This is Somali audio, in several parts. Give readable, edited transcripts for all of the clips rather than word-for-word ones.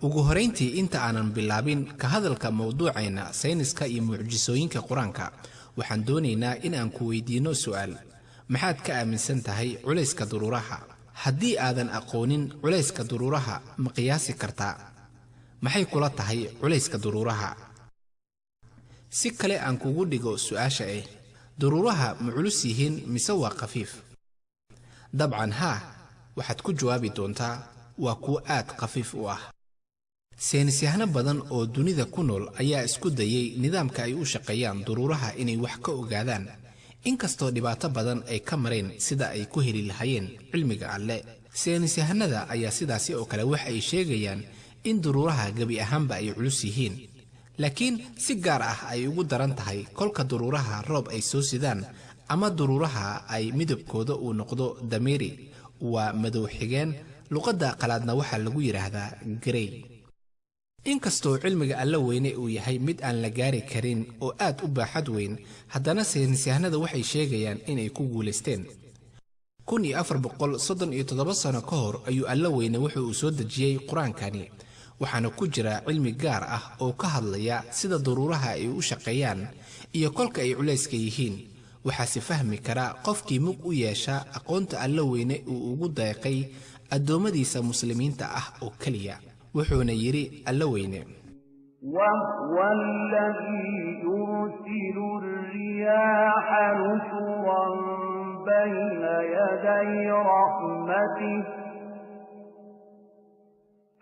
Ugu horayntii, inta aanan bilaabin ka hadalka mowduuceenna sayniska iyo mucjisooyinka Qur-aanka, waxaan doonaynaa in aan ku weydiinno su'aal: maxaad ka aaminsan tahay culayska duruuraha? Haddii aadan aqoonin culayska duruuraha, ma qiyaasi kartaa? Maxay kula tahay culayska duruuraha? Si kale aan kugu dhigo su'aasha duruuraha ma culus yihiin mise waa khafiif? Dabcan haa, waxaad ku jawaabi doontaa waa kuwo aad khafiif u ah. Saynisyahano badan oo dunida ku nool ayaa isku dayay nidaamka ay u shaqeeyaan duruuraha inay wax ka ogaadaan, inkastoo dhibaato badan ay ka mareen sida ay ku heli lahaayeen cilmiga Alle. Saynisyahanada ayaa sidaasi oo kale wax ay sheegayaan in duruuraha gebi ahaanba ay culus yihiin, laakiin si gaar ah ay ugu daran tahay kolka duruuraha roob ay soo sidaan ama duruuraha ay midabkooda uu noqdo dameeri, waa madow xigeen, luqadda qalaadna waxaa lagu yidhaahdaa grey. Inkastoo cilmiga Alla weyne uu yahay mid aan la gaari karin oo aad u baaxad weyn, haddana saynisyahanada waxay sheegayaan inay ku guulaysteen. 1437 sano ka hor ayuu Alla weyne wuxuu uu soo dejiyey Qur-aankani, waxaana ku jira cilmi gaar ah oo ka hadlaya sida duruuraha ay u shaqeeyaan iyo kolka ay culayska yihiin. Waxaase fahmi kara qofkii mug u yeesha aqoonta Alla weyne uu ugu deeqay addoommadiisa Muslimiinta ah oo keliya. Wuxuuna yidhi Alla weyne: وهو الذي يرسل الرياح نشرا بين يدي رحمته،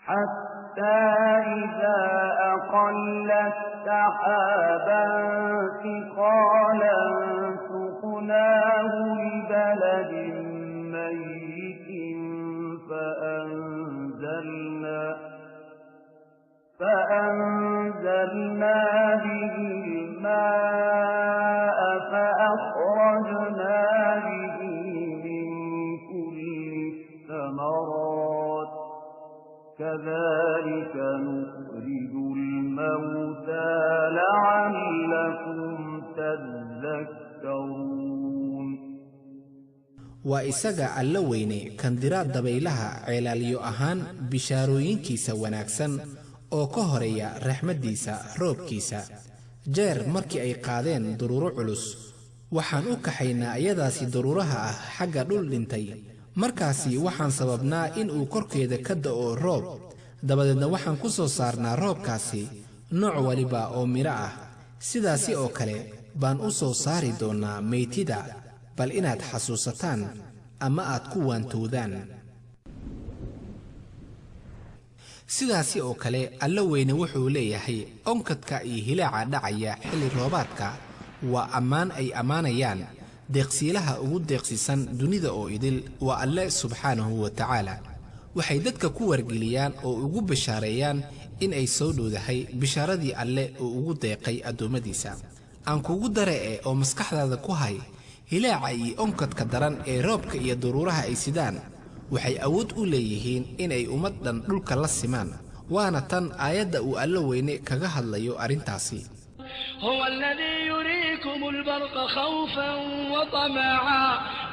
حتى إذا أقلت سحابا ثقالا سقناه لبلد ميت فأنزلنا به الماء فأخرجنا به من كل الثمرات، كذلك نخرج الموتى لعلكم تذكرون. Waa isaga Alla weyne kan dira dabaylaha ceelaalyo ahaan bishaarooyinkiisa wanaagsan oo ka horeeya raxmaddiisa, roobkiisa. Jeer markii ay qaadeen daruuro culus, waxaan u kaxaynaa iyadaasi daruuraha ah xagga dhul dhintay. Markaasi waxaan sababnaa in uu korkeeda ka da'o roob, dabadeedna waxaan ku soo saarnaa roobkaasi nooc waliba oo midho ah. Sidaasi oo kale baan u soo saari doonnaa meytida, bal inaad xasuusataan ama aad ku waantowdaan. Sidaasi oo kale Alla weyne wuxuu leeyahay onkadka iyo hilaaca dhacaya xilli roobaadka waa ammaan ay ammaanayaan deeqsiilaha ugu deeqsisan dunida oo idil, waa Alle subxaanahu wa tacaala. Waxay dadka ku wargeliyaan oo ugu bishaareeyaan in ay soo dhowdahay bishaaradii Alle oo ugu deeqay addoommadiisa. Aan kugu dare e oo maskaxdaada ku hay, hilaaca iyo onkadka daran ee roobka iyo daruuraha ay sidaan waxay awood u leeyihiin inay ummad dhan dhulka la simaan, waana tan aayadda uu Alla weyne kaga hadlayo arrintaasi. هو الذي يريكم البرق خوفا وطمعا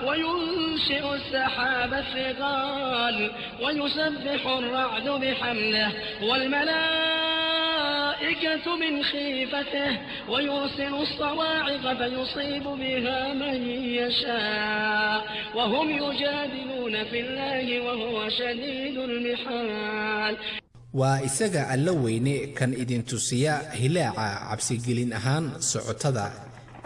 وينشئ السحاب الثقال ويسبح الرعد بحمده والملائكة من خيفته ويرسل الصواعق فيصيب بها من يشاء وهم يجادلون في الله وهو شديد المحال. Waa isaga Alla weyne kan idin tusiya hilaaca cabsigelin ahaan socotada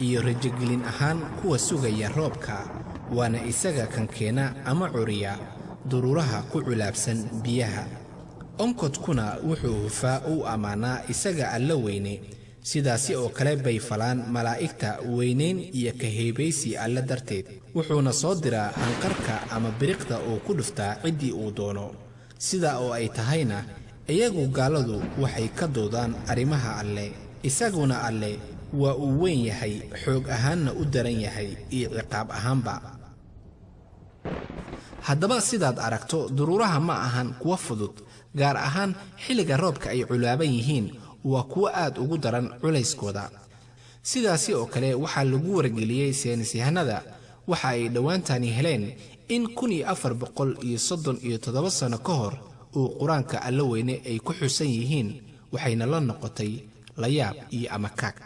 iyo rajogelin ahaan kuwa sugaya roobka, waana isaga kan keena ama curiya duruuraha ku culaabsan biyaha. Onkodkuna wuxuu hufaa u ammaanaa isaga Alla weyne, sidaasi oo kale bay falaan malaa'igta weynayn iyo ka heebaysi Alle darteed. Wuxuuna soo diraa hanqarka ama biriqda oo ku dhuftaa ciddii uu doono. Sidaa oo ay tahayna, iyagu gaaladu waxay ka doodaan arrimaha Alle, isaguna Alle waa uu weyn yahay, xoog ahaanna u daran yahay iyo ciqaab ahaanba. Haddaba sidaad aragto, duruuraha ma ahan kuwo fudud, gaar ahaan xilliga roobka ay culaaban yihiin, waa kuwo aad ugu daran culayskooda. Sidaasi oo kale waxaa lagu wargeliyey saynisyahanada waxa ay dhowaantani heleen in 1437 sano ka hor uu Qur-aanka Alla weyne ay ku xusan yihiin, waxayna la noqotay layaab iyo amakaag.